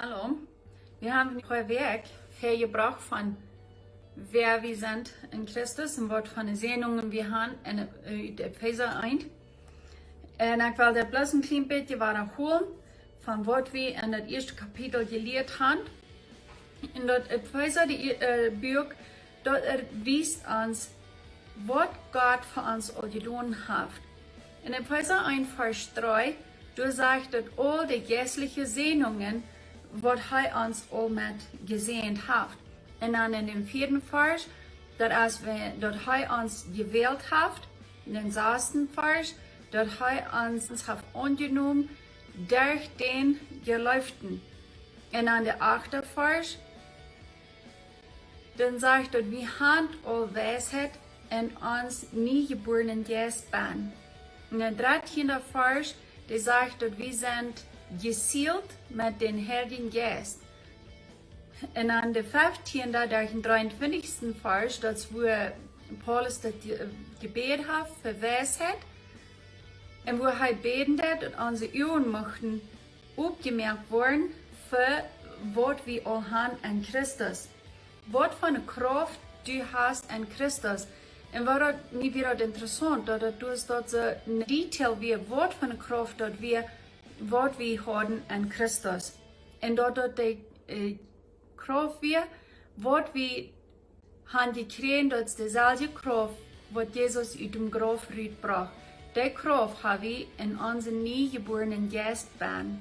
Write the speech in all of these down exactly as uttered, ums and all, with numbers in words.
Hallo. Wie haben een poa Wäakj väajebracht von wäa wie sent en Christus un waut fa Säajnungen wie haben en, äh, ut Efeesa eent. Un ekj well daut bloos een kjlien bät wadaholen von waut wie en daut ieeschte Kapitel jelieet haben. En daut Efeesa, daut, äh, Buak, daut wiest ons, waut Gott fa ons aul jedonen haft. En Efeesa eent Varsch dree, doa sajcht daut aul de jeistliche Säajnungen, waut hee ons aul met jesäajent haft. Un dan en dän vieeden Varsch, daut es, wa-, daut hee ons jewält haft. En dän sasten Varsch, daut hee ons haft aunjenomen derch dän Jeleeften. Un dan de achte Varsch, dan sajcht daut, wie haben aul Weisheit en ons niejebuarnen Jeist bennen. En dän dartieenden Varsch, dee sajcht daut, wie sent jesealt met dän Heiljen Jeist. Un dan de feftiende derch dän dreeuntwintichsten Varsch, daut es, wua Paulus daut Je-, Jebäd haft fa Weisheit. Un wua hee bäden deed, daut onse Uagen muchten opjemoakt woaren fa waut wie aul haben en Christus. Waut fa eene Krauft du hast en Christus. Un waut daut, mie wia daut interessaunt, daut daut doa es, daut see een Detail wia, waut fa eene Krauft daut wia, waut wie hauden en Christus. Un daut daut de, äh, Krauft wia, waut wie haben jekjräajen, daut es deeselwje Krauft, waut Jesus ut dän Grauf rutbrocht. Dee Krauft haben wie en onsen niejebuarnen Jeist bennen.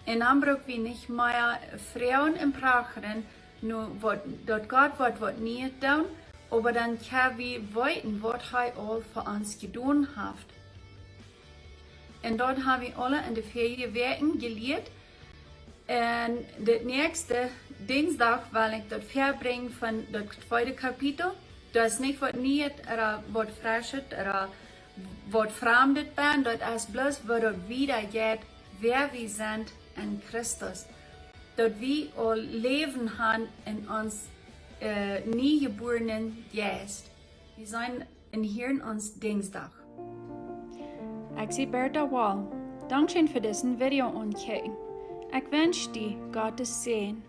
Un dan bruck wie nich mea froagen un prachren, nu waut, daut Gott woat waut Niees doonen, oba dan kjenn wie weeten, waut hee aul fa ons jedonen haft. Un daut haben wie aule en de väaje Wäakj jelieet. Un dän näakjsten Dinjsdach well ekj daut väabrinjen von daut tweede Kapitel. Daut es nich waut Niees ooda waut Freschet ooda waut Framdet bennen. Daut es bloos, woo daut wieda jeit, wäa wie sent en Christus. Daut wie aul Läwen haben en ons, äh, niejebuarnen Jeist. Wie sent en Hieren ons Dinjsdach. Ekj sie Bertha Wall. Dankscheen fa dise Video aunkjikjen. Ekj wensch die Gottes Säajen.